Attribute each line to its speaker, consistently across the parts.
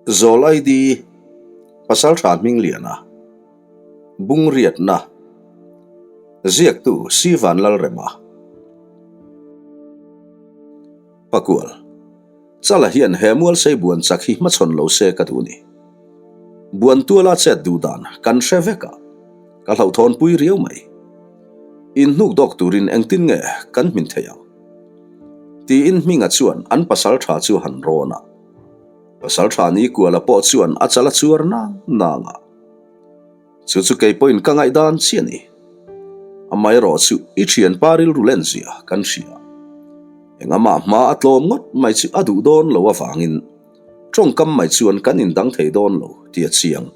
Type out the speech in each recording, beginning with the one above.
Speaker 1: Zawl ID, Pasaltha Hmingliana, Bungriatna, Ziaktu Sivan Lalrema. Pakual, Chala hian he mualsei buan chak hi hmachhawn lo se ka duh ni. Buan tuala chet duh dan kan hre vek a, ka hlauhthawnpui riau mai. Inhnuk dawk turin engtin nge kan hmin thei ang? Tiin Hminga chuan an pasal tha chu a han rawn a. Pasal tha ni Kuala pawh chuan a chal a chuar nang nang a. Chu chu kei pawhin ka ngaihdan chiah a ni. Amaherawh chu i thianpa rilru len zia kan hria. Engamah hma a tlawm ngawt mai chu a duh dawn lo avangin tawngkam mai chuan kan indang thei dawn lo tih a chiang.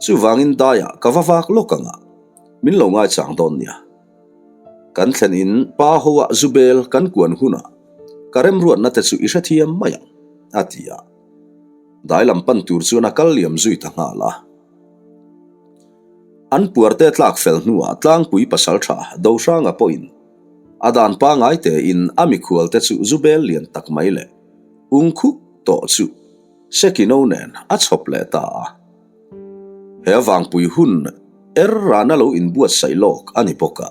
Speaker 1: Chuvangin daiah ka va vak lawk ang a, min lo ngaichang dawn nia. Kan thlen in pa ho ah Zubel kan kuan hunah ka remruatna te chu i hrethiam mai ang, a ti a. Dai lam pan tur chuan a kal liam zui ta nghal a. An puarte tlak fel hnuah tlangpui pasal tha Dohranga pawhin a dan pangai tein a mikhual te chu Zubel lian tak mai leh ung khuk tawh chu Sekino nen a chhawp leh ta a. He vangpui hun er rana lo inbuatsaih lawk a ni bawk a.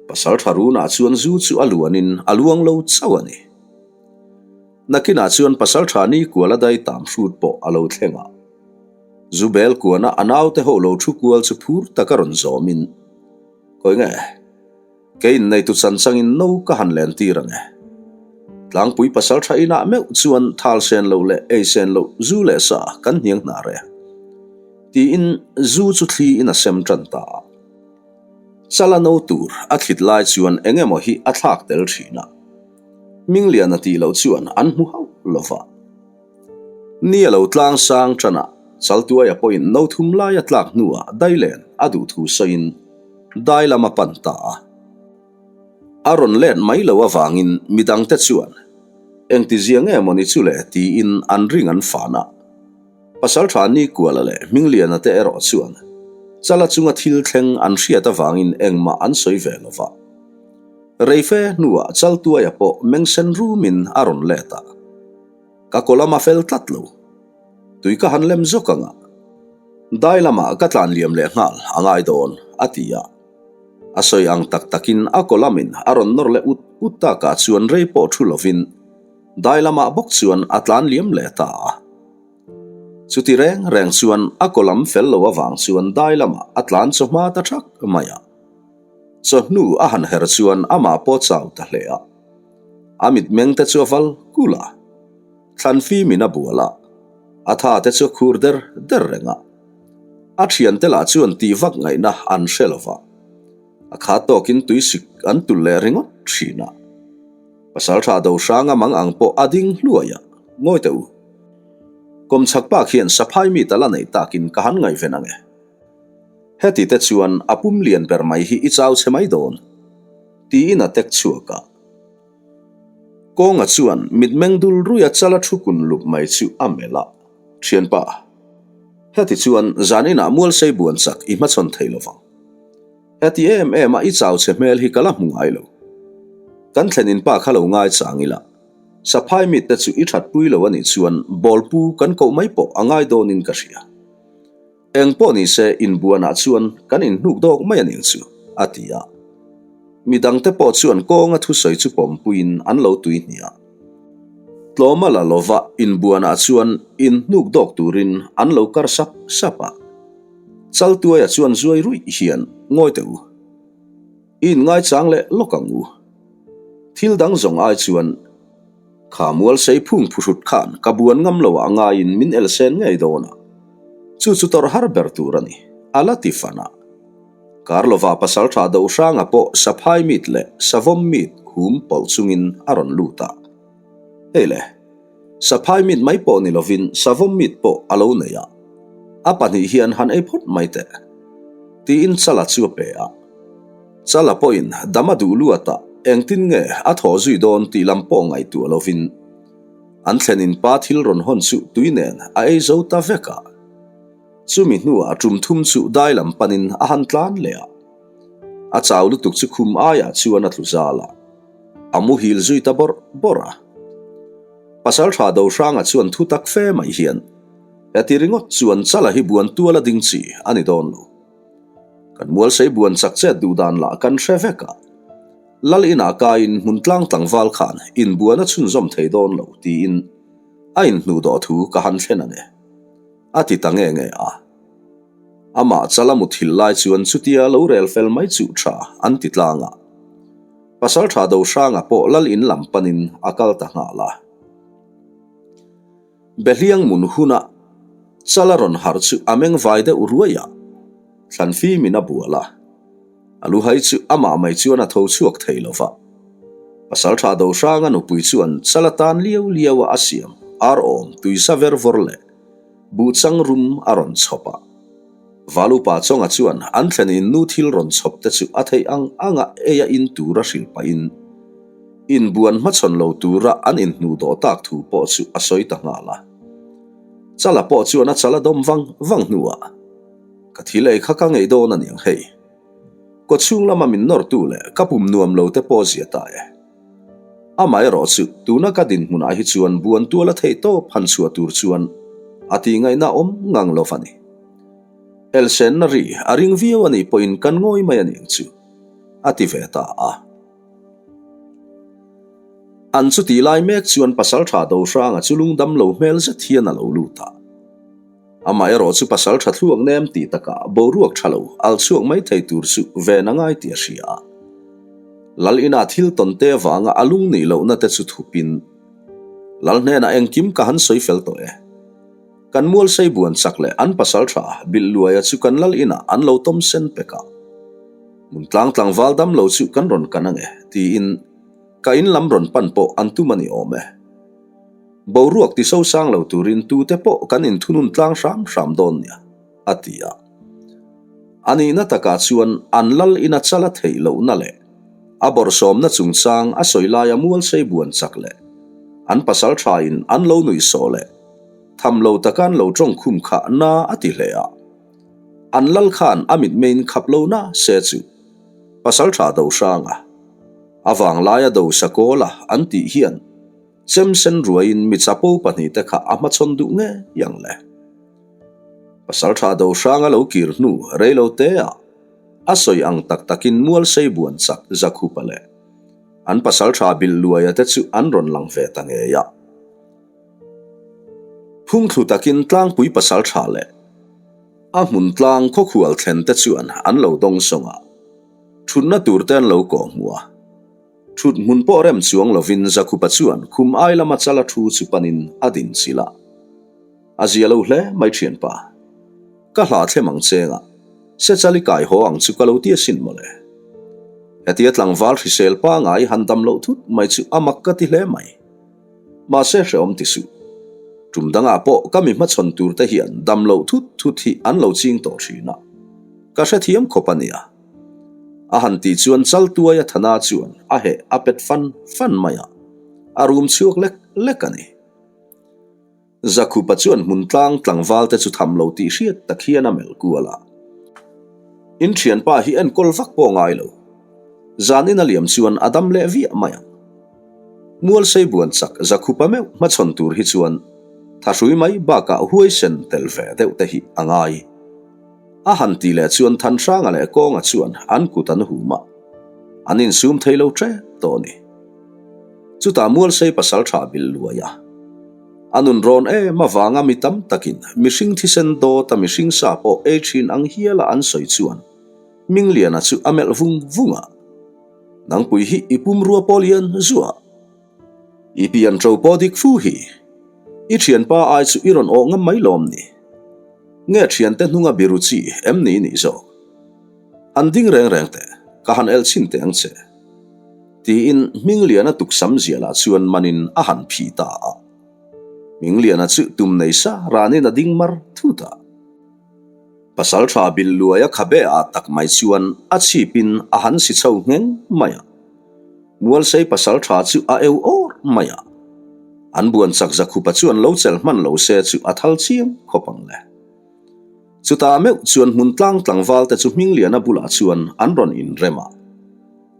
Speaker 1: Pasal tha runah chuan zu chu a luanin a luang lo chauh a ni. Nakinah chuan pasal tha ni kual a dai tam hrut pawh a lo thleng a. Zu bel kuana a naute ho lo thu kual chu phur taka rawn zawmin, Kawi nge? Kei inneitu chan changin no ka han len tir ang e. Tlangpui pasal tha inah meuh chuan thal sen loh leh ei sen loh zu leh sa kan hniang hnar e. Tiin zu chu thli in a sem tan ta a. Chala no tur a thlit lai chuan eng emaw hi a thlak tel thin a. Hmingliana tih loh chuan an hmu hauh lo va. Ni a lo tlang sang tan a, Chaltuaia pawhin no thum lai a tlak hnuah Dailen a duh thu sawiin dai lam a pan ta a. A rawn let mai lo avangin midangte chuan engtizia nge mawni chu le tiin an ring an fan a. Pasaltha Nikuala leh Hmingliana te erawh chuan Chala chunga thil thleng an hriat avangin engmah an sawi ve lo va. Reife hnuah Chaltuaia pawh mengsen rumin a rawn let a. Ka kaw lama fel tlat lo. Tui ka han lem zawk ang a. Dai lamah ka tlan liam leh nghal a ngai dawn, a ti a. A sawi ang tak takin a kaw lamin a rawn nawr leh ut ut takah chuan rei pawh thu lovin dai lamah bawk chuan a tlan liam leh ta a. Chuti reng reng chuan a kaw lam fel lo avang chuan dai lamah a tlan chawhma ta thak mai a. Chawhnu a han her chuan amah pawh chau ta hle a. A mitmeng te chu a val kul a, thlan fimin a bual a, a tha te chu a khur der der reng a. A thiante lah chuan tih vak ngaihna an hre lo va, a khat tawkin tuisik an tulh leh ringawt thin a. Pasaltha Dohranga mang ang pawh a ding hluai a, Ngawi teh u, kawmchhak pa khian saphai mi tal a neih takin ka han ngaihven ang e. Heti te chuan a pum lian ber mai hi i chau chhe mai dawn. Tiin a tek chhuak a. Kawnga chuan mitmeng dul ruia chala thu kun lup mai chu a melh a, Thianpa, heti chuan zaninah mualsei buan chak i hmachhawn thei lo vang. Heti em em a i chau chhe hmel hi ka la hmu ngai lo. Kan thlenin pa kha lo ngai chang ila, saphai mit te chu i thatpui lo a nih chuan bawlpu kan koh mai pawh a ngai dawnin ka hria. Eng pawh ni se inbuanah chuan kan inhnuk dawk mai a ning chu, a ti a. Mi dangte pawh chuan kawnga thusawi chu pawmpuiin an lo tui hnih a. Tlawma la lova inbuanah chuan inhnuk dawk turin an lo kar sap sap a. Chaltuaia chuan zuai ruih hian ngawi teh u. I inngaichang leh lawk ang u. Thil dang zawng ai chuan Kha mual sei phung phuhrut khan ka buan ngam lo ah ngaiin min el sen ngei dawn a, chu chu tawrh har ber tur a ni, a la ti fan a. Karlova pasal tha do hranga pawh saphai mit leh savawm mit hum pawlh chungin a rawn lut a. Hei le, saphai mit mai pawh ni lovin savawm mit pawh a lo nei a, a pahnih hian han ei phawt mai teh, tiin chala chu a pe a. Chala pawhin dam a duh luat a, engtin nge a thaw zui dawn tih lam pawh ngaihtuah lovin an thlenin pa thil rawn hawn chu tui nen a ei zo ta vek a. Chumi hnuah tum thum chu dai lam panin a han tlan leh a. A chau lutuk chu khum aiah chuan a tlu zal a, a muhil zui ta bawrh bawrh a. Pasalṭha Dohranga chuan thu tak fe mai hian, Heti ringawt chuan Chala hi buan tual a ding chi a ni dawn lo. Kan mualsei buan chak chet duh dan lah kan hre vek a. Lal inah kaiin hmun tlang tlangval khan inbuan a chhunzawm thei dawn lo tiin a inhnuh dawh thu ka han thlen a ni, a ti ta nge nge a. Amah Chala muthilh lai chuan chutia lo rel fel mai chu tha an ti tlang a. Pasalṭha Dohranga pawh lal in lam panin a kal ta nghal a. Behliang mun huna Chala rawn harh chu a meng vai deuh ruai a, thlan fimin a bual a. A luhai chu amah mai chuan a tho chhuak thei lo va. Pasalṭha Dohranga nupui chuan Chala tan liau liau a a siam ar awm tuisa ver vawr leh buhchang rum a rawn chhawp a. Valupa Chawnga chuan an thlen in nu thil rawn chhawp te chu a theih ang anga ei a in tur a hrilh pahin inbuan hmachhawn lo tura an inhnuh dawh tak thu pawh chu a sawi ta nghal a. Chala pawh chuan a chal a dawm vang vang hnuah, Ka thil ei kha ka ngei dawn a niang hei. Kawchhung lama min nawrtu leh ka pum nuam lo te pawh zia ta e. Amaherawh chu tuna ka dinhmunah hi chuan buan tual a theih tawp han chhuah tur chuan a tih ngaihna awm ngang lo a ni. Elsenna ri a ring viau a nih pawhin kan ngawi mai a ni ang chu, a ti ve ta a. An chutih lai mek chuan Pasaltha Dohranga chu lungdam lo hmel zet hian a lo lut a. Amaherawh chu pasal tha thluak nem tih takah boruak tha lo al chhuak mai thei tur chu ven a ngai tih a hria a. Lal ina thil tawn te avanga a lung nih lohna te chu thupin, Lal hnenah engkim ka han sawi fel tawh e. Kan mual sei buan chak leh an pasal tha bilh luaia chu kan lal inah an lo tawm sen pek a. Hmun tlang tlangval dam lo chu kan rawn kan ange tiin ka in lam rawn pan pawh an tum a ni awm e. Boruak ti sosang lo turin tute pawh kan inthunun tlang hram hram dawn nia, a ti a. A nihna takah chuan an lal ina chal a theih lohna leh a bawrhsawmna chungchang a sawi laia mual sei buan chak leh an pasal thain an lo nuih sawh leh tham lo taka an lo tawng khum kha na a ti hle a. An lal khan a mitmeiin khap lo na se chu pasal tha do hranga a vanglaia do sakawla an tih hian Chem sen ruaiin mi chapo pahnihte kha a hmachhawn duh ngei ang le. Pasaltha Dohranga lo kir hnu reilo te ah a sawi ang tak takin mual sei buan chak Zakhupa leh an pasaltha bilh luaia te chu an rawn lang ve ta ngei a. Phungthlu takin tlangpui pasaltha leh a hmun tlang khawkhual thlen te chuan an lo dawng sawng a, thutna tur te an lo kawhhmuh a. Thut hmun pawh rem chuang lovin Zakhupa chuan khum ai lama chala thu chu panin a din chilh a. A zia lo hle mai thianpa. Ka hla thlem ang chengah se chali kai haw ang chu ka lo ti asin mawle. Hetia tlangval hrisel pangai han dam loh thut mai chu a mak ka ti hle mai. Mahse hrehawm ti suh. Tum dangah pawh ka mi hmachhawn tur te hian dam loh thut thut hi an lo ching tawh thin a. Ka hrethiam khawp a nia. A han tih chuan Chaltuaia Thana chuan a heh a pet fan fan mai a, a rum chhuak lek lek a ni. Zakhupa chuan hmun tlang tlangval te chu tham lo tih hriat tak hian a melh kual a. In thianpa hi enkawl vak pawh ngai lo. Zan in a liam chuan a dam leh viah mai ang. Mualsei buan chak Zakhupa meuh hmachhawn tur hi chuan thahrui mai bakah huaisen tel ve deuh te hi a ngai. A han tih leh chuan Thanhranga leh Kawnga chuan an kut an hum a, an insum thei lo tep tawh a ni. Chutah Mualsei pasal tha bil luai a, a nun rawn em avanga mi tam takin mihring thisen dawta mihring sa pawh ei thin ang hiala an sawi chuan Hmingliana chu a melh vung vung a, Nangpui hi i pumrua pawh lian zuah. I pian ṭo pawh dik fu hi. I ṭhianpa ai chu i rawn awh ngam mai lawm ni? Nge ṭhiante hnunga biru chi em ni nih zawk? Han ding reng reng teh, ka han el chhin teh ang che. Tiin Hmingliana tuksam zialah chuan manin a han phih ta a. Hmingliana chu tum nei sa ranin a ding mar thut a. Pasalṭha bilh luaia khabe ah tak mai chuan a chhipin a han si chho ngheng mai a. Mualsei pasalṭha chu a eu awr mai a, an buan chak Zakhupa chuan lo chelh hman lo se chu a thal chiang khawp ang le. Chutah meuh chuan hmun tlang tlangval te chu Hmingliana bulah chuan an rawn inrem a,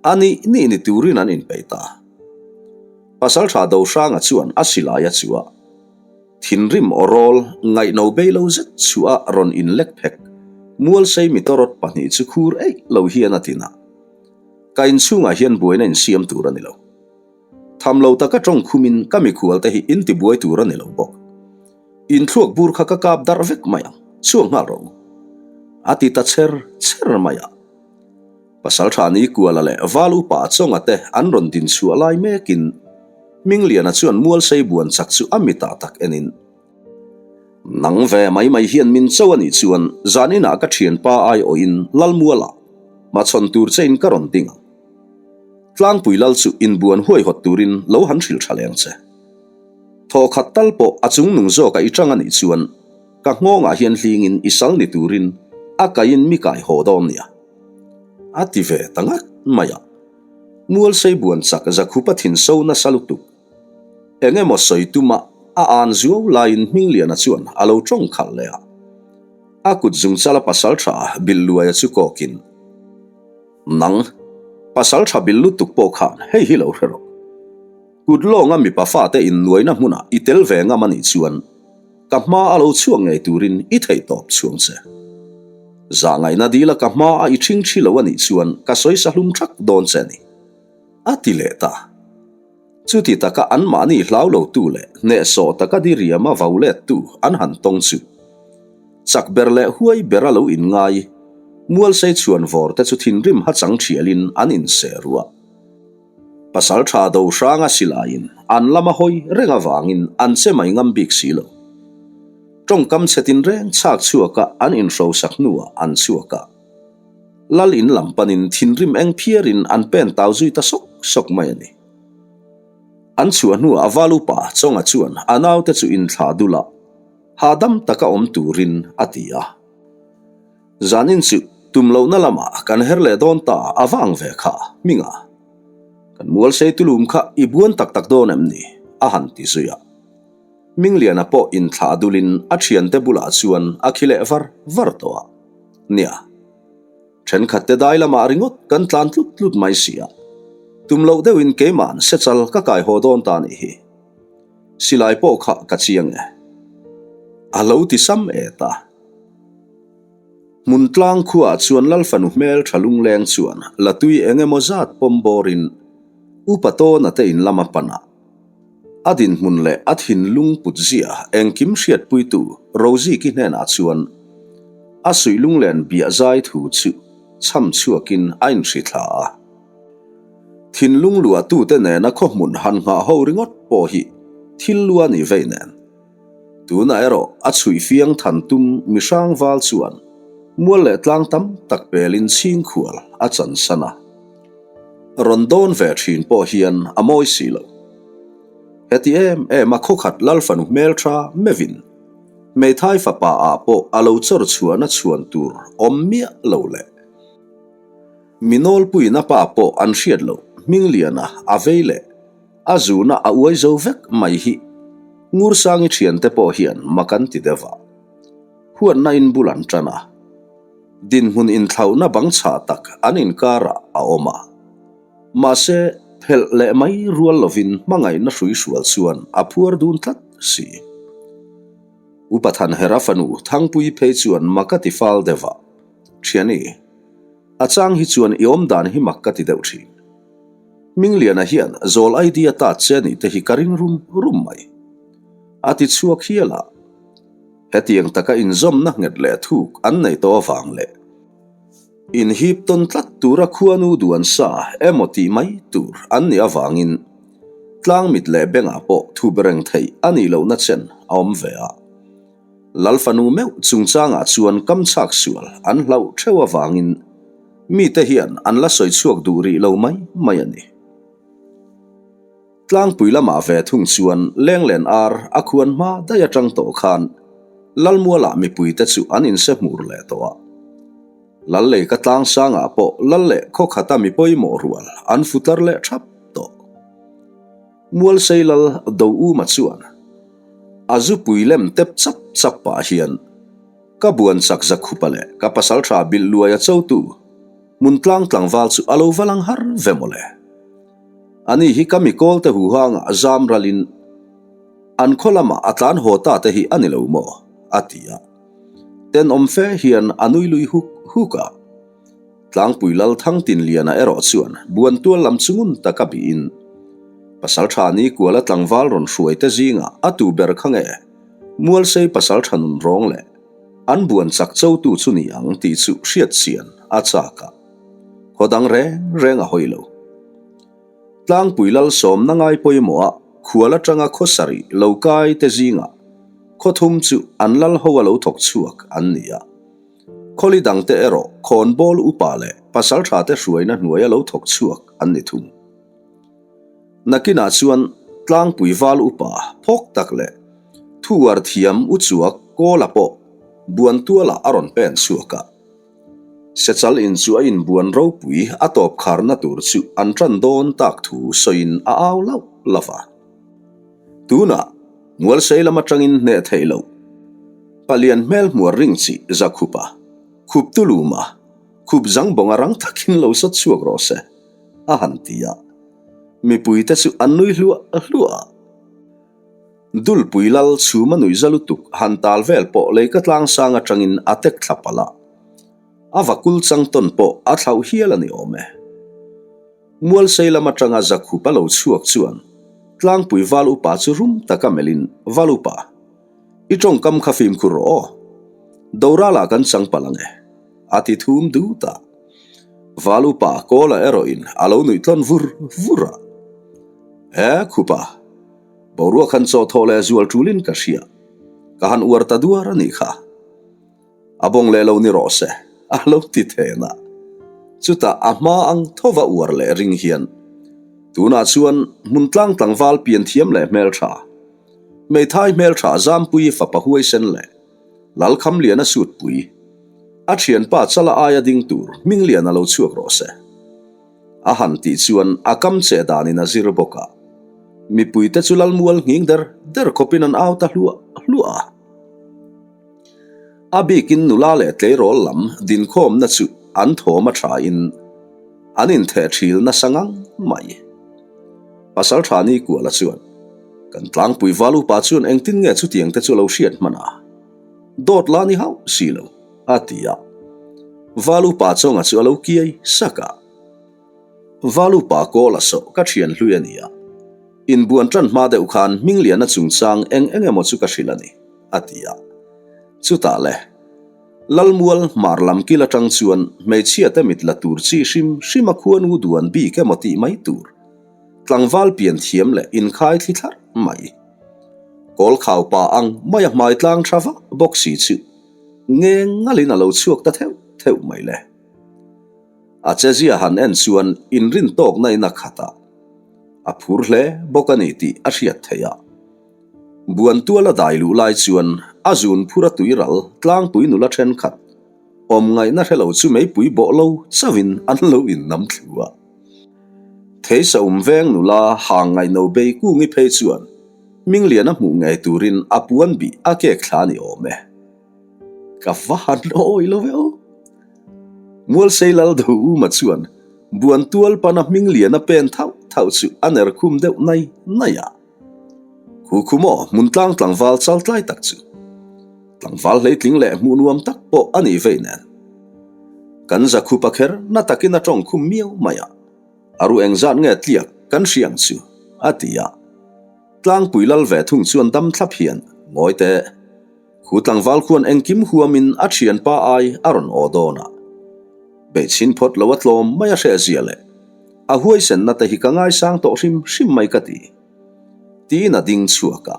Speaker 1: a nih nih ni turin an inpeih ta. Pasalṭha Dohranga chuan a silai a chuh a, thinrim aw rawl ngaihno bei lo zet chhuah a rawn inlek phek Mualsei mitawrawt pahnih chu khur eih lo hian a tin a, Ka inchhungah hian buaina insiam tur a ni lo. Tham lo taka tawng khumin ka mikhual te hi in tibuai tur a ni lo bawk. In thluak bur kha ka kap darh vek mai ang, chhuak nghal rawh u. A ti ta cher cher mai a. Pasaltha Nikuala leh Val Upa Chawnga te an rawn din chhuah lai mekin Hmingliana chuan Mualsei buan chak chu a mitah tak enin, Nang ve mai mai hian min cho a nih chuan zaninah ka thianpa aiawhin Lalmualah hmachhawn tur chein ka rawn ding ang. Tlangpui lal chu inbuan huaihawt turin lo han hrilh tha leng che. Thawkhat tal pawh a chungnung zawka i tang a nih chuan ka nghawngah hian hlingin i sal ni turin a kaiin mi kai haw dawn nia. A ti ve ta ngat mai a. Mualsei buan chak Zakhupa thin so nasa lutuk. Eng emaw sawi tuma a an zuau laiin Hmingliana chuan a lo tawng khalh leh a. A kut zungchala pasal tha Bilhluaia chu kawkin, Nang, pasal tha bil lutuk pawh khan hei hi lo hre rawh. Kut lawnga mipa fate innuaina hmunah i tel ve ngam a nih chuan ka hma a lo chhuak ngei turin i theih tawp chhuang che. Zahngaihna dila ka hma a i ṭhing ṭhi lo a nih chuan ka sawi sa hlum ṭhak dawn che a ni, a ti leh ta. Chuti taka anmahni hlau lotu leh hnehsawh taka diriama vau lettu an han tawng chu chak ber leh huai bera lo inngai Mualsei chhuan vawr te chu thinrim hachang thialin an inseh ruah. Pasal tha do hranga silaiin an lama hawi reng avangin an che mai ngam bik si lo. Tawngkam chhe tinreng chhak chhuaka an inhrosak hnuah an chhuak a. Lal in lam panin thinrim eng phiarin an pen tau zui ta sawk sawk mai a ni. An chhuah hnuah a val upa Chawnga chuan a naute chu inthlah dul a, hahdam taka awm turin a ti a. Zanin chu tum lohna lamah kan her leh dawn ta a vang ve kha hminga. Kan mualsei tulum kha i buan tak tak dawn em ni? a han ti zui a. Hmingliana pawh inthlah dulin a thiante bulah chuan a khi leh var var tawh a. Nia, thenkhatte dai lamah ringawt kan tlan tlut tlut mai si a, tum loh deuhin keima'n sechal ka kai haw dawn ta nih hi. Silai pawh kha ka chiang e. A lo ti sam et a. Hmun tlang khuaah chuan Lalfanu hmel tha lungleng chuan latui eng emaw zat pawm bawrin Upa Tawna te in lama pan a. A dinhmun leh a thinlung put zia engkim hriatpuitu Roziki hnenah chuan a suih lunglen biah zai thu chu chham chhuakin a inhrithla a. Thinlung luahtute nena khawhmun han nghah ho ringawt pawh hi thil lua ni vei nen. Tunah erawh a chhuih fiang than tum mihrang val chuan mual leh tlang tam tak pelin chhingkhual a chansan a. Rawn dawn ve thin pawh hian a mawi si lo. Heti em em a khawkhat Lalfanu hmeltha mevin hmeithai fapa ah pawh a lo chawr chhuahna chhuan tur awm miah lo leh mi nawlpuiin a pa pawh an hriat loh Hmingliana a vei leh a zuna a uai zo vek mai hi Ngursangi thiante pawh hian mak an ti deuh a, huatna in bul an tan a. Dinhmun inthlauhna bang chhah tak an inkarah a awm a. Mahse, phelh leh mai rual lovin hmangaihna hrui hrual chuan a phuar dun tlat si. Upa Thanhera fanu Thangpui phei chuan mak a ti fal deuh a, Thiani, a chang hi chuan i awm dan hi mak ka ti deuh thin. Hmingliana hian zawl idea ta che nih te hi ka ring rum rum mai. A ti chhuak hial a. Hetiang taka inzawmna nghet leh thuk an nei tawh avang leh inhip tawn tlat tura khuanu duan sa emaw tih mai tur an nih avangin tlang mit leh bengah pawh thup reng theih a nih lohna chen a awm ve a. Lalfanu meuh chungchangah chuan kamchhak sual an hlauh theuh avangin mite hian an la sawi chhuak duh rih lo mai mai a ni. Tlangpui lamah ve thung chuan Lenglen ar a khuan hma daih atang tawh khan Lalmualah mipuite chu an inse hmur leh tawh a. Lal lei ka tlang sangah pawh Lal leh khawkhata mi pawimawh rual an futar leh thap tawh. Mualsei Lal Douma chuan a zupui lem tep chap chap pah hian ka buan chak zakhupa leh ka pasaltha bilh luai a chotu hmun tlang tlangval chu a lo va lang har ve mawle. Ani hi ka mi kawlte huhangah zam ralin an khaw lamah a tlan haw ta te hi a ni lo maw? a ti a. Tenawm fe hian a nui lui huk huk a. Tlangpui Lal Thangtinliana erawh chuan buantual lam chu ngun taka bihin Pasaltha Nikuala tlangval rawn hruai te zingah a tu ber kha nge Mualsei Pasaltha nun rawng leh an buan chak chotu chu ni ang tih chu hriat chian a chak a, khaw dang reng reng a hawi lo. Tlangpui Lal sawmna ngai pawimawh a khual atanga khaw sarih lo kai te zingah khaw thum chu an lal ho a lo thawk chhuak an ni a. Khawli dangte erawh khawnbawl upa leh pasalthate hruaina hnuaia lo thawk chhuak an ni thung. Nakinah chuan tlangpui val upa phawk tak leh thuar thiam uchuak Kawla pawh buantualah a rawn pen chhuak a. Sechal in chu a inbuan ropui a tawp kharna tur chu an tan dawn tak thu sawiin a au lauh lauh a. Tunah Mualsei lam atangin hneh theih loh palian hmel hmuar ring chi za khup a, khup tulum a, khup zang bawng a rang takin lo sawt chhuak rawh se, a han ti a. Mipuite chu an nui hluah hluah a. Dulpui lal chhuma nuih za lutuk han tal vel pawh leika tlangsang atangin a tek thla palh a. A vakul chang tawn pawh a thlauh hial a ni awm e. Mualsei lam atanga Zakhup a lo chhuak chuan tlangpui val upa chu rum taka melhin, Val upa, i tawngkam kha fimkhur rawh aw. Doralah kan chang palh ang e, a ti thum dut a. Val upa Kawla erawhin a lo nuih tlawn vur vur a. E, Khupa, boruak han chaw thawh leh zual tulin ka hria. Ka han uar ta duar a nih kha. A bawng leh lo ni rawh se, a lo ti then a. Chutah a hma ang thova uar leh ring hian, Tunah chuan hmun tlang tlangval pian thiam leh hmeltha, hmeithai hmeltha Zampuii fapa huaisen leh Lalkhamliana sutpui, a thianpa Chala aia ding tur Hmingliana lo chhuak rawh se. A han tih chuan a kam che danin a zir bawk a. Mipuite chu Lalmual nghing der der khawpin an au ta hluah hluah a. A bikin nula leh tleirawl lam dinkhawmna chu an thawm a thain an intheh thil nasa ngang mai. Pasaltha Nikuala chuan, Kan tlangpui val upa chuan engtin nge chutiang te chu lo hriat hman a? Dawt la ni hauh si lo, a ti a. Val upa chawnga chu a lo kiai sak a. Val upa Kawla sawh ka thian hlui a ni a. Inbuan tan hma deuh khan Hmingliana chungchang eng eng emaw chu ka hrilh a ni. a ti a. Chutah le, Lalmual hmar lam kil atang chuan hmeichhiate mit la tur chi hrim hrim a khuanu duan bik emaw tih mai tur, tlangval pian thiam leh inkhai thli thlarh mai. Kawlkhau pa ang mai a hmai tlang tha vak bawk si chu ngeng ngalin a lo chhuak ta theuh theuh mai le. A chezia han en chuan inrin tawkna in a khat a, a phur hle bawk a ni tih a hriat theih a. Buantual a dai luh lai chuan a zun phur a tuiral tlangpui nula thenkhat awm ngaihna hre lo chu meipui bawh lo chauhin an lo innam thlu a. Theisa um veng nula hang ngaihno bei kungi phei chuan Hmingliana hmuh ngei turin a puan bih a kek thla ni awm e. Ka va han awi lo ve aw. Mualsei lal do uma chuan Buantual pana Hmingliana pen thauh thauh chu a ner khum deuh nai nai a. Khu khu maw hmun tlang tlangval chal tlai tak chu. Tlangval hleitling leh hmuh nuam tak pawh a nih vei nen. Kan zakhupa kher na takin a tawng khum miau mai a, a ru engzat nge tliak kan hria ang chu, a ti a. Tlangpui lal ve thung chuan dam thlap hian ngawi teh. Khu tlangval khuan engkim huamin a thianpa ai a rawn aw dawn a. Beihchhin phawt lo a tlawm mai a hrehzia leh a huaisenna te hi ka ngaisang tawh hrim hrim mai ka ti. Tiin a ding chhuak a.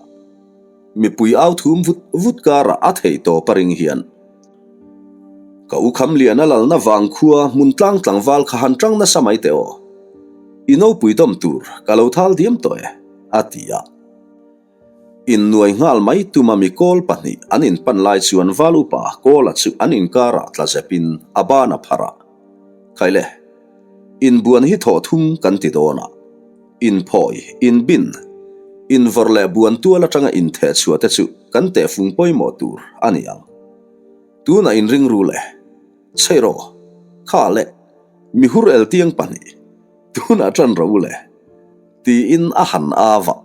Speaker 1: Mipui au thum vut vut karah a theih tawp a ring hian ka u kham lian a lalna vang khua hmun tlang tlangval kha han tang nasa mai teh aw. I nopui dawm tur ka lo thal diam tawh e, a ti a. Innuai nghal mai tuma mi kawl pahnih an inpan lai chuan val upa Kawla chu an inkarah tla zepin a ban a phar a. Khaile, inbuan hi thawh thum kan ti dawn a, inphawi, inbin, invawrh leh buan tual atanga intheh chhuah te chu kan tehfung pawimawh tur a ni ang. Tunah inring ru le, chheih rawh, kha le, mi hur eltiang pahnih, tunah tan rawh u le. Tiin a han au a.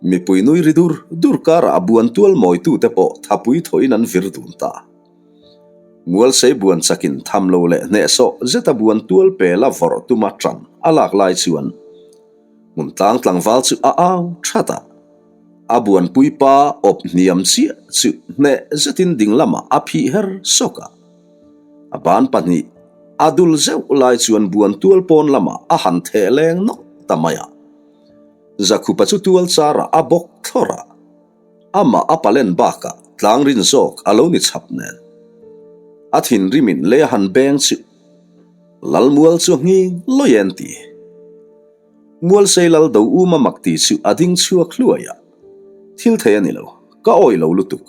Speaker 1: Mipui nui ri dur dur karah a buan tual mawitute pawh thapui thawhin an vir dun ta. Mualsei buan chakin tham lo leh hnehsawh zeta buan tual pela vawrh tuma ṭan a lak lai chuan hmun tlang tlangval chu a au that a. A buanpui pa awp hniam chiah chu hneh zetin ding lamah a phih her sawk a. A ban pahnih a dul zeuh lai chuan buan tual pawn lamah a han theh leng nawk ta mai a. Zakhupa chu tual charah a bawk thlawrh a. Amah a palen bakah tlang rin zawk a lo ni chhap nen. A thinrimin lei a han beng chu Lalmual chu a nghing lawi en ti. Mualsei lal do um a mak ti chu a ding chhuak hluai a. Thil thei a ni lo, ka awih lo lutuk.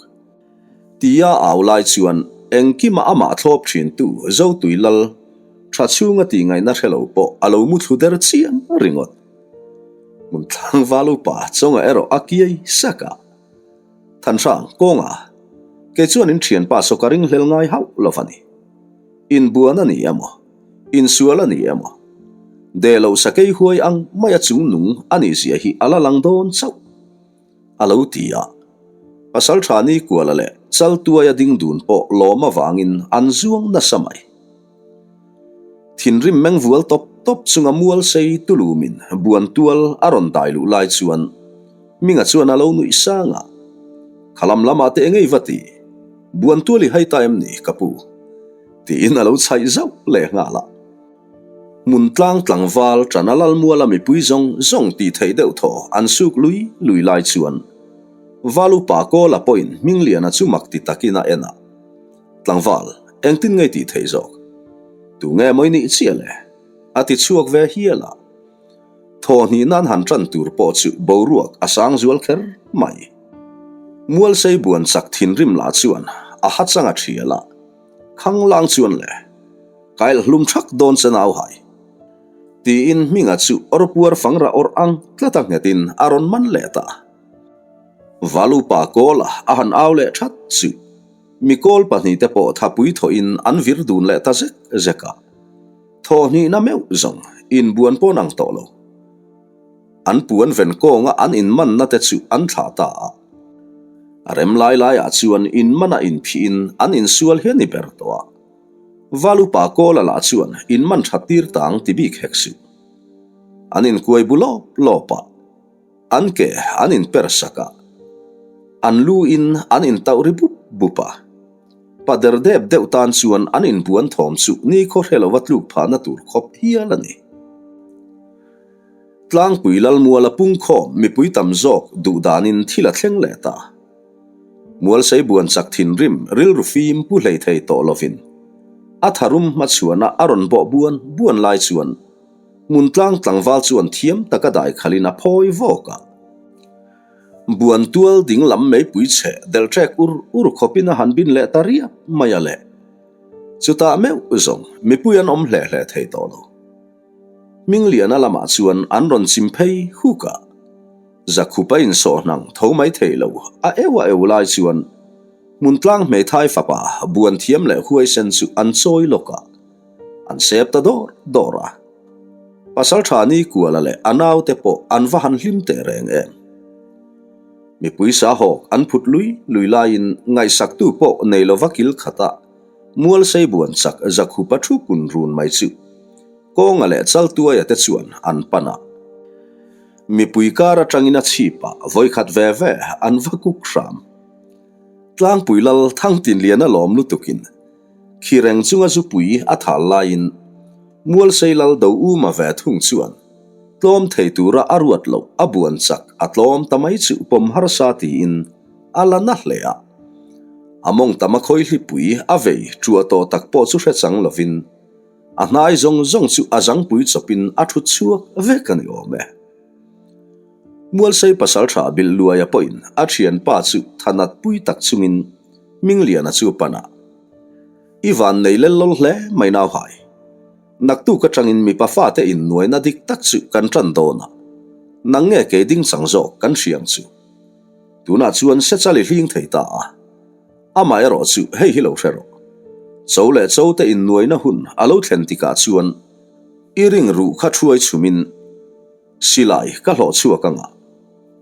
Speaker 1: Tia au lai chuan engkima amah thlawp thintu Zotui lal tha chhunga tih ngaihna hre lo pawh a lo mu thlu der chiam ringawt. Hmun tlangval upa chawnga erawh a kiai sak a. Thanhrang, kawnga, kei chuan in thianpa saw ka ringhlel ngai hauh lo va ni. Inbuan a ni emaw, insual a ni emaw, deh loh sakei huai ang maia chungnung a nih zia hi a la lang dawn chauh. A lo ti a. Pasaltha Nikuala leh Chaltuaia ding dun pawh lawm avangin an zuang nasa mai. Thinrim meng vual tawp tawp chunga mual sei tulumin buan tual a rawn dai luh lai chuan Minga chuan a lo nuih sang a, Khalam lamah te engei va ti? Buan tual i hai ta em ni, ka pu? Tiin a lo chhaih zauh leh nghal a. Hmun tlang tlangval ṭana lalmuala mipui zawng zawng tih theih deuh thaw an suk lui lui lai chuan Valupa Kawla pawhin Hmingliana chu mak ti takin a en a, Tlangval, engtin nge tih theih zawk? Tu nge mawi nih chiah le? A ti chhuak ve hial a. Thaw hnih nan han ṭan tur pawh chu boruak a sang zual kher mai. Mualsei buan chak thinrim lah chuan a ha chang a ṭhial a, Khanglang chuan le. Kail hlum thak dawn che nau hai. Tiin Hminga chu awrpuar fangra awrh ang tlata nghetin a rawn man leh ta. Valupa Kawla a han au leh that chu mikawl pahnihte pawh thapui thawhin an vir dun leh ta zek zek a. Thaw hnihna meuh zawng inbuan pawn ang tawh lo. An puan ven kawnga an inmanna te chu an thlah ta a. A rem lai laiah chuan inmana inphihin an insual hian i ber tawh a. Valupa Kawla lah chuan inman that tir tang ti bik hek suh. An inkuai bu lawp lawp a, an ke an inper sak a, an lu in an intauh ri bup bup a. Pa der dep deuh tan chuan an inbuan thawm chu nikhaw hre lova tluk phahna tur khawp hial a ni. Tlangpui Lalmuala pungkhawm mipui tam zawk duh danin thil a thleng leh ta. Mualsei buan chak thinrim rilru fim pu hlei thei tawh lovin a tharum hmachhuana a rawn bawh buan buan lai chuan hmuntlang tlangval chuan thiam taka daikhalin a phawi vawk a. Buan tual ding lam meipui chhe delh ṭek ur ur khawpin a han bin leh ta riap mai a le. Chutah meuh zawng mipui an awm hle hle thei tawh lo. Hmingliana lamah chuan an rawn chim phei huk a. Zakhupa insawhnang tho mai thei lo a eu a eu lai chuan Hmuntlang hmeithai fapa buan thiam leh huaisen chu an chawi lawk a, an sep ta dawr dawr a. Pasaltha Nikuala leh a naute pawh an va han hlim teh reng em. Mipui sahawk an phut lui lui laiin ngaihsaktu pawh nei lova kil khata Mualsei buan chak Zakhupa thu kun run mai chu Kawnga leh Chaltuaia te chuan an pan a. Mipui kar atangin a chhipah vawikhat ve ve an va kuk hram. Tlangpui lal Thangtinliana lawm lutukin khi reng chunga zupui a thal laiin Mualsei lal do uma ve thung chuan tlawm thei tura a ruat loh a buan chak a tlawm ta mai chu pawm harsa tiin a la na hle a. A mawng tam a khawihlipui a vei ṭuah tawh tak pawh chu hre chang lovin A hnai zawng zawng chu a zangpui chawpin a thut chhuak vek a ni awm e. Mualsei pasaltha Bilh Luaia pawhin a thianpa chu thanat pui tak chungin Hmingliana chu pan a, I van nei lel lawl hle mai nau hai. Naktuk atangin mipa fate innuaina dik tak chu kan tan dawn a, nang nge kei ding chang zawk kan hriang chu. Tunah chuan Sechal i hling thei ta a. Amah erawh chu hei hi lo hre rawh. Cho leh cho te innuaina hun a lo thlen tikah chuan i ring ruh kha thuai chhumin. Silai ka hlawh chhuak ang a,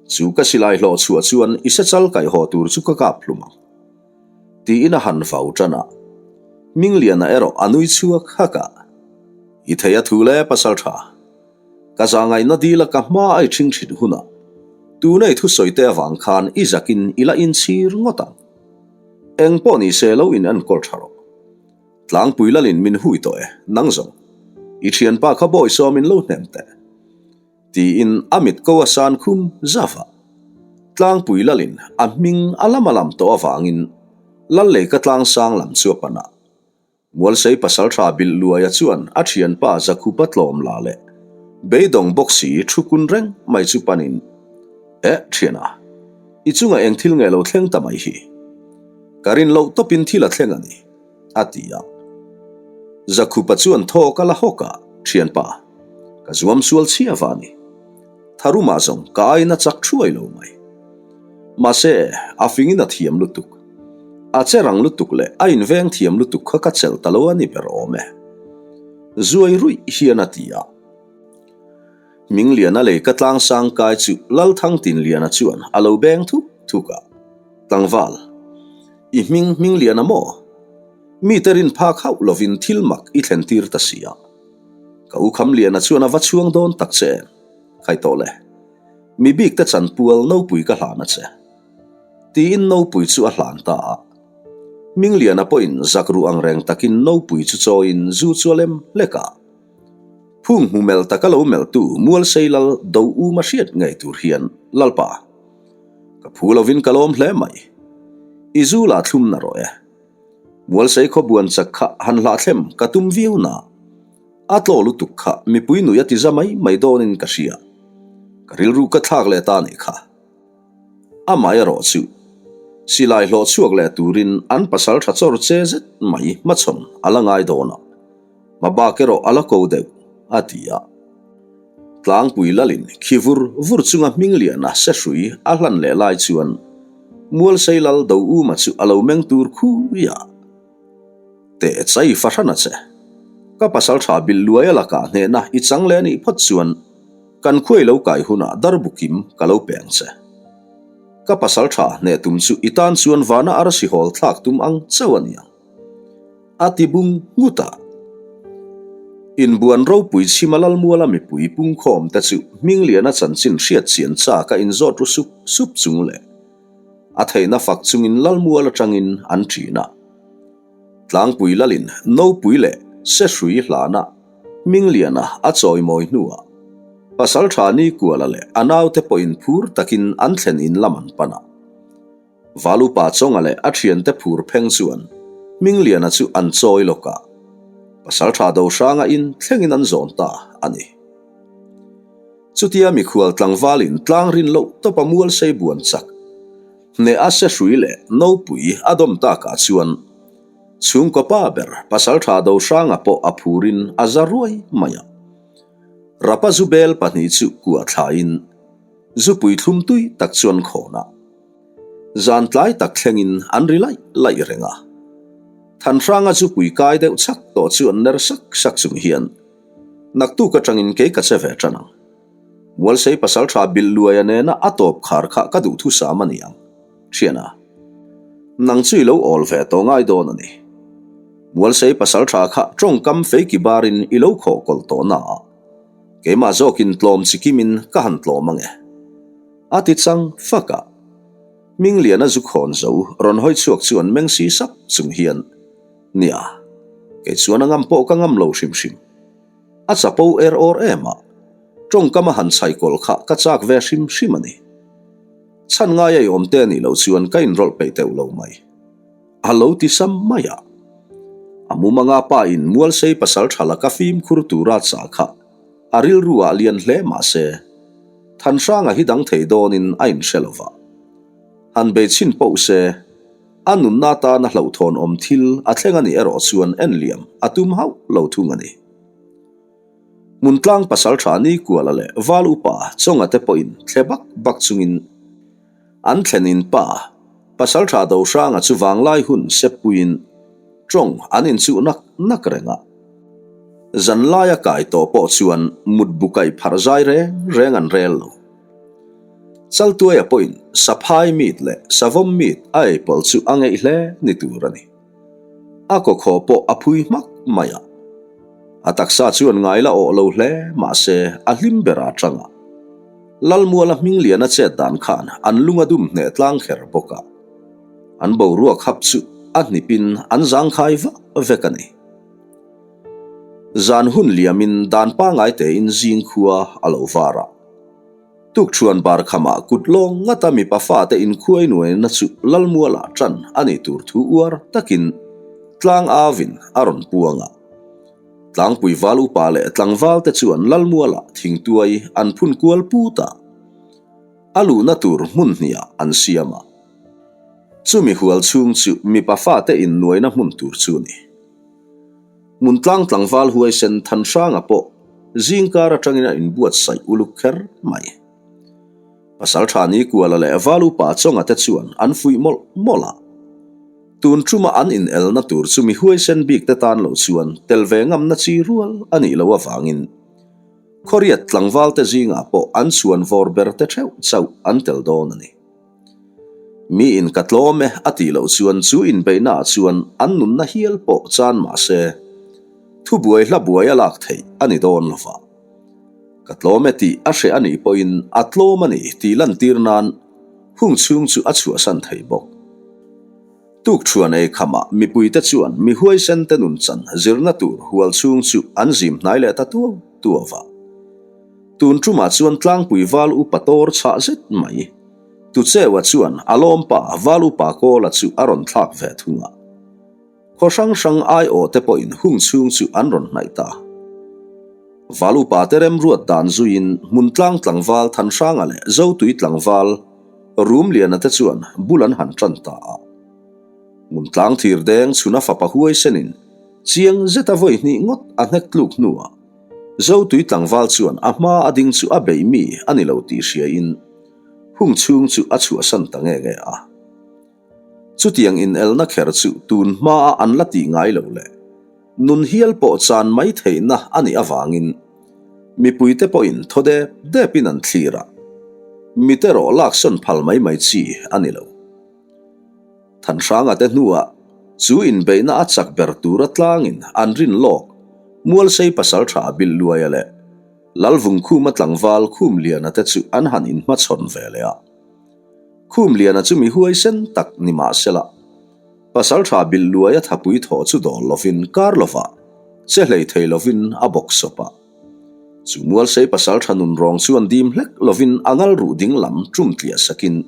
Speaker 1: chu ka silai hlawh chhuah chuan i sechal kaih haw tur chu ka kap hlum ang. Tiin a han vau tan a. Hmingliana erawh a nui chhuak hak a. I thei a thu le pasal tha. Ka zahngaihna dil a ka hma a i ṭhing ṭhin hunah tuna i thusawi te avang khan i zakin i la inchhir ngawt ang. Eng pawh ni se lo in enkawl ṭha rawh. Tlangpui lalin min hui tawh e, nang zawng. I ṭhianpa kha bawi sawmin lo hnem teh. Tiin a mit ko a san khum zauh a. Tlangpui lalin a hming a lam a lam tawh avangin lal leika tlangsang lam chu a pan a. Mualsei pasalṭha bilh luaia chuan a ṭhianpa Zakhupa tlawm la leh beidawng bawk si thu kun reng mai chu panin, Eh, ṭhiana, i chungah eng thil nge lo thleng ta mai hi? Ka rin loh tawpin thil a thleng a ni, a ti a. Zakhupa chuan thawk a la hawk a, Ṭhianpa, ka zuam sual chhia va a ni. Tharumah zawng ka aina chak thuai lo mai. Mahse, a fingin a thiam lutuk. A che rang lutuk leh a inveng thiam lutuk kha ka chelh ta lo a ni ber awm e. Zuai ruih hian a ti a. Hmingliana lei ka tlang sang kai chu Lalthangtinliana chuan a lo beng thuk thuk a. Tlangval, i hming Hmingliana maw? Mite rin phak hauh lovin thil mak i thlen tir ta si a. Ka u Khamliana chuan a va chhuang dawn tak che em? Khai tawh le. Mi bik te chanpual nopui ka hlan a che. Tiin nopui chu a hlan ta a. Hmingliana pawhin zak ruh ang reng takin nopui chu chawiin zu chu a lem hlek a. Phung hmu melh taka lo melhtu Mualsei lal do um a hriat ngei tur hian, Lalpa, ka phu lovin ka lawm hle mai. I zu la thlum na rawh e. Mualsei khawbuan chak kha han hlahthlem ka tum viau na. A tlaw lutuk kha mipui nui a ti za mai mai dawnin ka hria. Ka rilru ka thlak leh ta nih kha. Amah erawh chu silai hlawh chhuak leh turin an pasal tha chawr che zet mai hmachhawn a la ngai dawn a, hmabak erawh a la ko deuh, a ti a. Tlangpui lalin khi vur vur chunga Hmingliana sehrui a hlan leh lai chuan Mualsei lal Douma chu a lo meng tur khui a. Teh chai fahran a che. Ka pasal tha bilh luai a lakah hnehna i chang leh anih phawt chuan kan khuai lo kai hunah darbukim ka lo pe ang che. Ka pasal tha hneh tum chu i tan chuan vana arsi hawl thlak tum ang chauh a ni ang. A ti bung nghut a. Inbuan ropui chhima Lalmuala mipui pungkhawm te chu Hmingliana chanchin hriat chian chak a inzawt ru sup sup chung leh a theihna fak chungin Lalmual atangin an ṭin a. Tlangpui lalin Nopui leh Sehrui hlana Hmingliana a chawimawi hnuah Pasalṭha Nikuala leh a naute pawhin phur takin an thlen in lam an pan a. Valupa Chawnga leh a thiante phur pheng chuan Hmingliana chu an chawi lawk a, Pasalṭha Dohranga in thlengin an zawn ta a ni. Chutia mikhual tlangvalin tlang rin loh tawpa mual sei buan chak hneh a sehrui leh nopui a dawm takah chuan chhungkaw pa ber Pasalṭha Dohranga pawh a phurin a za ruai mai a. Rapa zubel pahnih chu kuah thlain Zupui thlum tui tak chuan khawn a, zan tlai tak thlengin an ri laih laih reng a. Thanhranga zupui kai deuh chak tawh chu an ner sak sak chung hian, Naktuk atangin kei ka che ve tan ang. Mualsei pasaltha bilh luaia nena a tawp khar kha ka duhthusam a ni ang, thiana. Nang chu i lo awl ve tawh ngai dawn a ni. Mualsei pasaltha kha tawngkam feiki barin i lo khawh kawlh tawh na a. Keimah zawkin tlawm chikimin ka han tlawm ange. A ti chang fak a. Hmingliana zu khawn zo rawn hawi chhuak chuan meng si sap chung hian, Nia, kei chuan a ngam pawh ka ngam lo hrim hrim. A chapo er awr em a, tawngkam a han chhai kawlh kha ka chak ve hrim hrim a ni. Chhan ngai a i awm te a nih loh chuan ka inrawlh peih teuh lo mai. A lo ti sam mai a. A mumanga pa in Mualsei pasal tha laka fimkhur tura chah kha a rilru ah lian hle mah se, Thanhranga hi dang thei dawnin a inhre lo va. Han bei chhin poh se, a nunna tana hlauhthawn awm thil a thleng a nih erawh chuan enliam a tum hauh lo thung a ni. Hmuntlang pasal tha Nikuala leh Val Upa Chawnga te pawhin thle bak bak chungin An thlen in pa, Pasaltha Dohranga chu vanglai hun sep puiin tawng an inchuh nak nak reng a. Zanlaia kai tawh pawh chuan mutbu kaih pharh zai reng reng an rel lo. Chaltuaia pawhin saphai meat leh savawm meat a ei pawlh chu a ngeih hle ni tur a ni. A kawkhaw pawh a phui hmak mai a. A taksa chuan ngai la awh lo hle mahse a hlim ber a tang a. Lalmuala Hmingliana chet dan khan an lung a dum hneh tlang kher bawk a. An boruak hap chu a hnipin an zangkhai vak vek a ni. Zan hun liamin dan pangai tein zing khua a lo var a. Tukṭhuan bar khamah kut lawng ngata mipa fate inkhuai nuaina chu Lalmualah ṭan a nih tur thu uar takin tlang avin a rawn puang a. Tlangpui val upa leh tlangval te chuan Lalmualah thingtuai an phun kual put a, a luhna tur hmun hniah an siam a. Chumi hual chhung chu mipa fate innuaina hmun tur chu a ni. Hmuntlang tlangval huaisen Thanhranga pawh zingkar atangin a inbuatsaih uluk kher mai. Pasaltha Nikuala leh Valupa Chawnga te chuan an fuih mawlh mawlh a. Tun tuma an inelna tur chu mi huaisen bik te tan lo chuan tel ve ngamna chi rual a nih loh avangin Khawriat tlangval te zingah pawh an chhuan vawr ber te theuh chauh an tel dawn a ni. Mi in ka tlawm e a tih loh chuan chu inbeihna ah chuan an nunna hial pawh chan mah se, thubuai hla buai a lak theih a ni dawn lo va. Ka tlawm e tih a hreh a nih pawhin a tlawm a ni tih lantir nan hung chhung chu a chhuahsan thei bawk. Tukṭhuan ei khamah mipuite chuan mi huaisen te nun chan zirna tur hual chhung chu an zim hnai leh ta tuau tuau va. Tun ṭumah chuan tlangpui val upa tawr chhah zet mai. Tucheua chuan a lawmpa val upa Kawla chu a rawn thlak ve thung a. Khaw hrang hrang aiawh te pawhin hung chhung chu an rawn hnaih ta. Val upa te remruat dan zuiin Hmuntlang tlangval Thanhranga leh Zotui tlangval Rumliana te chuan bul an han tan ta a. Hmuntlang thir deng chhuna fapa huaisenin chiang zeta vawi hnih ngawt a hnek tluk hnuah Zotui tlangval chuan a hma a ding chu a beih mi a ni lo tih hriain hung chhung chu a chhuahsan ta nge nge a. Chutiang inelna kher chu tun hmaa an la tih ngai lo leh nun hial pawh chan mai theihna a nih avangin mipuite pawhin thaw dep depin an thlir a, mite rawh laksawn phal mai mai chi a ni lo. Thanhranga te hnuah chu inbeihna a chak ber tura tlangin an rin lawk Mualsei pasaltha Bilhluaia leh Lalvungkhuma tlangval Khumliana te chu an han inhmachhawn ve leh a. Khumliana chu mi huaisen tak ni mahsela, pasaltha Bilhluaia thapui thawh chu dawl lovin kar lovah che hlei thei lovin a bawk sawp a. Chu Mualsei pasaltha nun rawng chuan dim hlek lovin a ngal ruh ding lam tum tliah sakin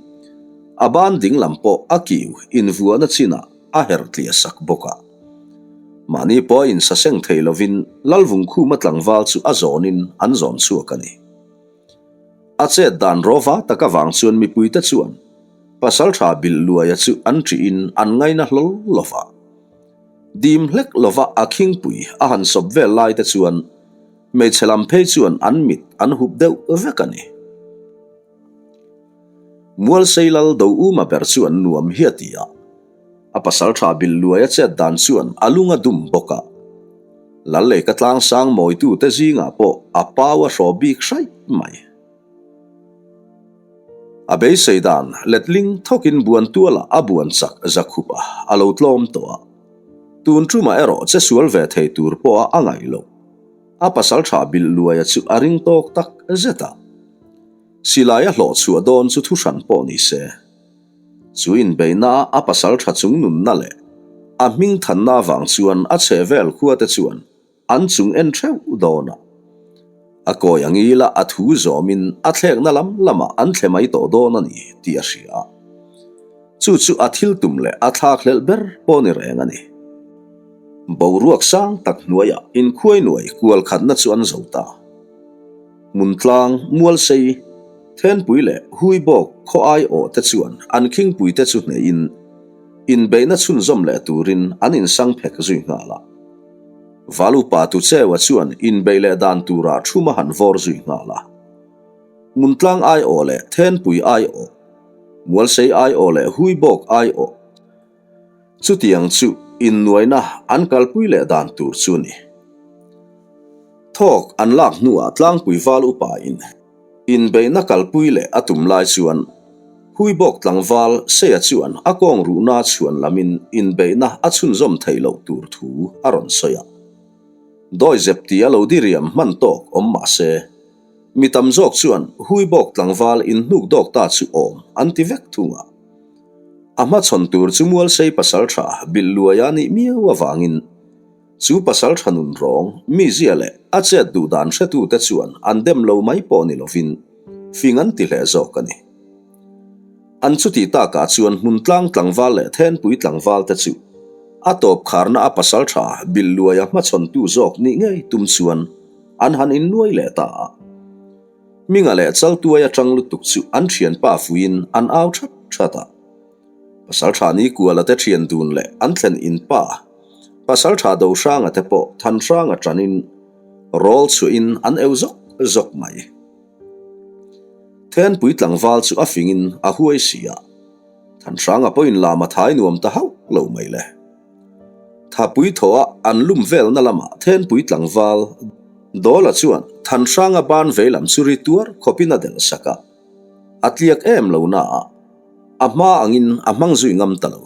Speaker 1: a ban ding lam pawh a kiu invuahna chinah a her tliah sak bawk a. Mahni pawh a insaseng thei lovin Lalvungkhuma tlangval chu a zawnin an zawn chhuak a ni. A chet dan rawva tak avang chuan mipuite chuan pasaltha Bilhluaia chu an ṭihin an ngaina hlawl lova. Dim hlek lova a khingpui a han sawp vel lai te chuan hmeichhe lam phei chuan an mit an hup deuh vek a ni. Mualsei lal do uma ber chuan nuam hi a ti a, a pasal tha bilh luai a chet dan chuan a lung a dum bawk a. Lal lei ka tlang sang mawitu te zingah pawh a pau a hraw bik hraih mai. A beisei dan letling thawkin buan tualah a buan chak zakhup a, a lo tlawm tawh a. Tun tumah erawh che sual ve thei tur pawha a ngaih loh. A pasal tha bilh luaia chu a ring tawk tak zet a. Silai a hlawh chhuah dawn chu thuhran pawh ni se. Chu inbeihna a a pasal tha chung nunna leh a hming thanna avang chuan a chhehvel khuate chuan An chung en theuh dawn a. A kawi ang ila a thu zawmin a thlekna lam lamah an thle mai tawh dawn a ni tih a hria a. Chu chu a thil tum leh a thlak hlelh ber pawh ni reng a ni. Boruak sang tak hnuaiah inkhuai nuai kual khatna chu an zo ta. Hmuntlang, Mualsei, Thenpui leh Huibawk khaw aiawh te chuan an khingpui te chu hneihin inbeihna chhunzawm leh turin an insang phek zui nghal a. Valupa Tuchewa chuan inbeih leh dan turah thum a han vawr zui nghal a. Hmuntlang aiawh leh Thenpui aiawh, Mualsei aiawh leh Huibawk aiawh. Chutiang chu innuaina an kalpui leh dan tur chu ni. Thawk an lak hnuah tlangpui val upa in inbeihna kalpui leh a tum lai chuan Huibawk tlangval Seia chuan a kawng ruhna chhuan lamin inbeihna a chhunzawm theih loh tur thu a rawn sawi a. Dawizep tia lo diriam hman tawk awm mah se, mi tam zawk chuan Huibawk tlangval inhnuk dawk ta chu awm an ti vek thung a. A hmachhawn tur chu Mualsei pasaltha bilh luaia nih miau avangin Chu pasal tha nun rawng, mizia leh a chet duh dan hretute chuan an dem lo mai pawh ni lovin fing an ti hle zawk a ni. An chuti takah chuan hmun tlang tlangval leh thenpui tlangval te chu a tawp kharna a pasal tha bilh luaia hmachhawntu zawk nih ngei tum chuan an han innuai leh ta a. Hminga leh Chaltuai atang lutuk chu an thianpa fuiin an au that that a. Pasaltha Nikuala te thian dun leh an thlen in pa Pasaltha Dohranga te pawh Thanhranga tanin rawl chhuahin an eu zawk zawk mai. Thenpui tlangval chu a fingin a huai si a, Thanhranga pawhin lam a thai nuam ta hauh lo mai le. Thapui thawha an lum velna lamah Thenpui tlangval Dawla chuan Thanhranga ban veilam chu ri tuar khawpin a delh sak a, a tliak em lo na a, A hma angin a hmang zui ngam ta lo.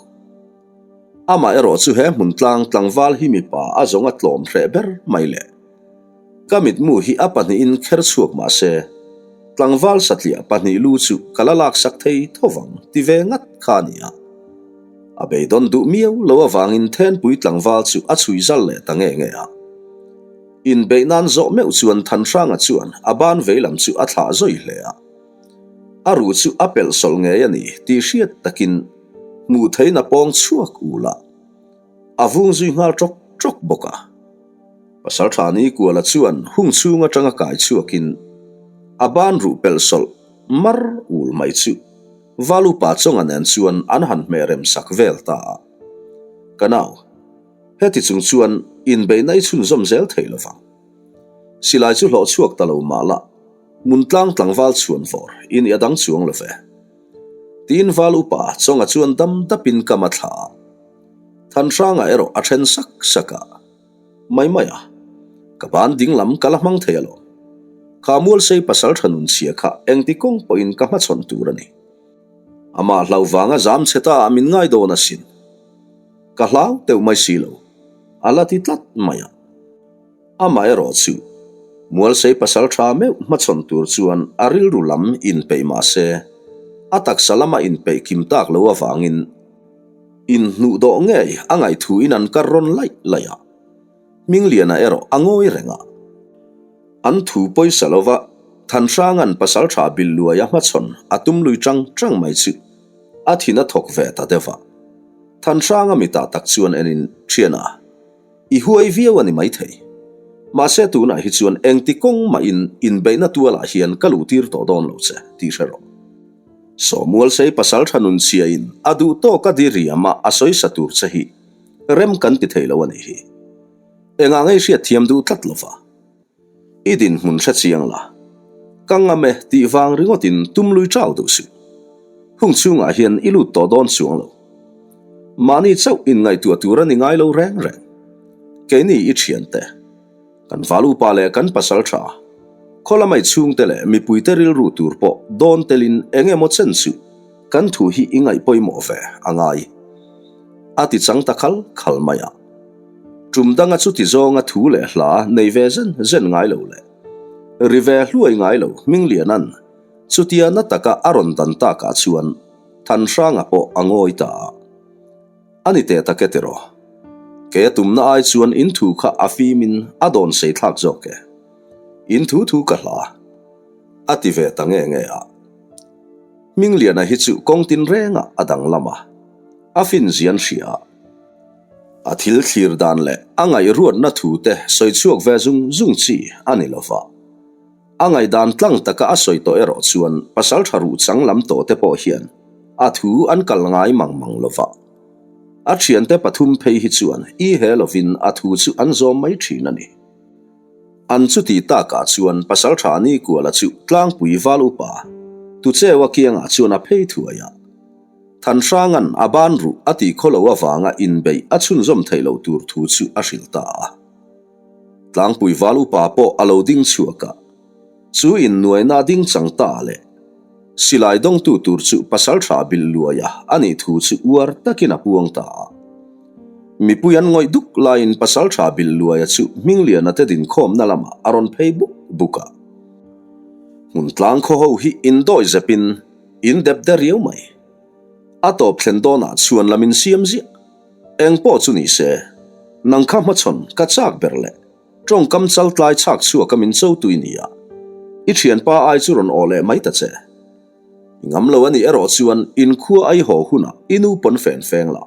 Speaker 1: Amah erawh chu he hmun tlang tlangval hi mipa a zawng a tlawm hreh ber mai le. Ka mitmu hi a pahnihin kher chhuak mah se, tlangval satliah pahnih lu chu ka la laksak thei tho vang ti ve ngat kha a ni a. A beidawn duh miau lo avangin thenpui tlangval chu a chhui zal leh ta nge nge a. Inbeih nan zawh meuh chuan Thanhranga chuan a ban veilam chu a thlah zawi hle a. A ruh chu a pelh sawlh ngei a ni tih hriat takin hmuh theihin a pawng chhuak ul a, a vung zui nghal ṭawk ṭawk bawk a. Pasalṭha Nikuala chuan hung chhung aṭanga kai chhuakin a ban ruh pelh sawlh mar ul mai chu Valupa chawnga nen chuan an han hmeh rem sak vel ta a. Ka nau, heti chung chuan inbeihna i chhunzawm zel thei lovang. Silai chu hlawh chhuak ta lo mah la, Mun tlang tlangval chhuan vawr i nih a dang chuang lo ve. Tiin val upa chawnga chuan dam dapin kam a thla a. Thanhranga erawh a then sak sak a. Mai mai a, ka ban ding lam ka la hmang thei alawm. Kha Mualsei pasal tha nun chhia kha engti kawng pawhin ka hmachhawn tur a ni. Amah hlau vanga zam chhe ta ah min ngai dawn asin. Ka hlau teuh mai si lo, a la ti tlat mai a. Amaherawh chu, Mualsei pasal tha meuh hmachhawn tur chuan a rilru lam inpeih mah se, a taksa lama inpeih kim tak lo avangin inhnuhdawh ngei a ngaihthuin an kar rawn laih laih a. Hmingliana erawh a ngawi reng a. An thu pawisa lova Thanhranga'n pasal tha bil luai a hmachhawn a tum lui tang tang mai chu a thin a thawk ve ta deuh a. Thanhranga mitah tak chuan enin, Thiana, I huai viau a ni maithei. Mahse tunah hi chuan engti kawng mahin inbeihna tualah hian ka luhtir tawh dawn lo che tih hre rawh. Sawmualsei pasal tha nun chhiain a duh tawk a diriam a a sawisa tur che hi rem kan ti thei lo a nih hi. Engah ngei hriat thiam duh tlat lova. I dinhmun hre chiang la. Ka ngam e tih vang ringawtin tum lui chau duh suh. Hung chhungah hian i lut tawh dawn chuang lo. Mahni chauh inngaihtuah tur a ni ngai lo reng reng. Keini i thiante, kan val upa leh kan pasal tha, khaw lamai chhungte leh mipuite rilru tur pawh dawn telin eng emaw chen suh kan thu hi i ngaih pawimawh ve a ngai. A ti chang ta khal khal mai a. Tum danga chuti zawnga thu leh hla nei ve zen zen ngai lo leh ri ve hluai ngai lo Hmingliana'n chutia na taka a rawn dan takah chuan Thanhranga pawh a ngawi ta a. A ni teh tak e tiraw? Kei a tumna ai chuan in thu kha a fimin a dawn sei thlak zawk e. In thu thu ka hla. A ti ve ta nge nge a. Hmingliana hi chu kawng tin rengah a danglam a, a fin zian hria a. A thil thlir dan leh a ngaihruatna thu te sawi chhuak ve zung zung chi a ni lo va. A ngaihdan tlang taka a sawi tawh erawh chuan pasaltha ruh chang lam tawh te pawh hian a thu an kal ngai mang mang lo va. A thiante pathum phei hi chuan i he lovin a thu chu an zawm mai thin a ni. An chuti takah chuan pasaltha Nikuala chu tlangpui val upa Tucheua kiangah chuan a phei thuai a. Thanhranga'n a ban ruh a tih khaw lo avanga inbeih a chhunzawm theih loh tur thu chu a hrilh ta a. Tlangpui val upa pawh a lo ding chhuak a, chu innuaina a ding chang ta leh silai dawngtu tur chu pasaltha bilh luaia a nih thu chu uar takin a puang ta a. Mipui an ngawih duk laiin pasaltha bilh luaia chu Hmingliana te dinkhawmna lamah a rawn phei buk buk a. Hmun tlang khaw ho hi indawi zepin in dep de riau mai. A tawp thlen dawnah chhuan lam in siam ziah. Eng pawh chu ni se, nang kha hmachhawn ka chak ber leh tawngkam chal tlai chhak chhuak a min cho tui nia. I thianpa ai chu rawn aw leh mai ta che. I ngam lo a nih erawh chuan in khua ai haw hunah i nu pawn fen feng la.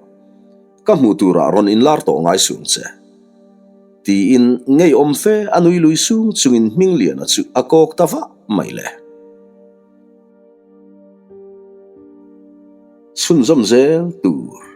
Speaker 1: Ka hmuh turah rawn inlar tawh ngai sung che. Tiin ngeiawm fe a nui lui sung chungin Hmingliana chu a kawk ta vah mai le. Chhunzawm zel tur.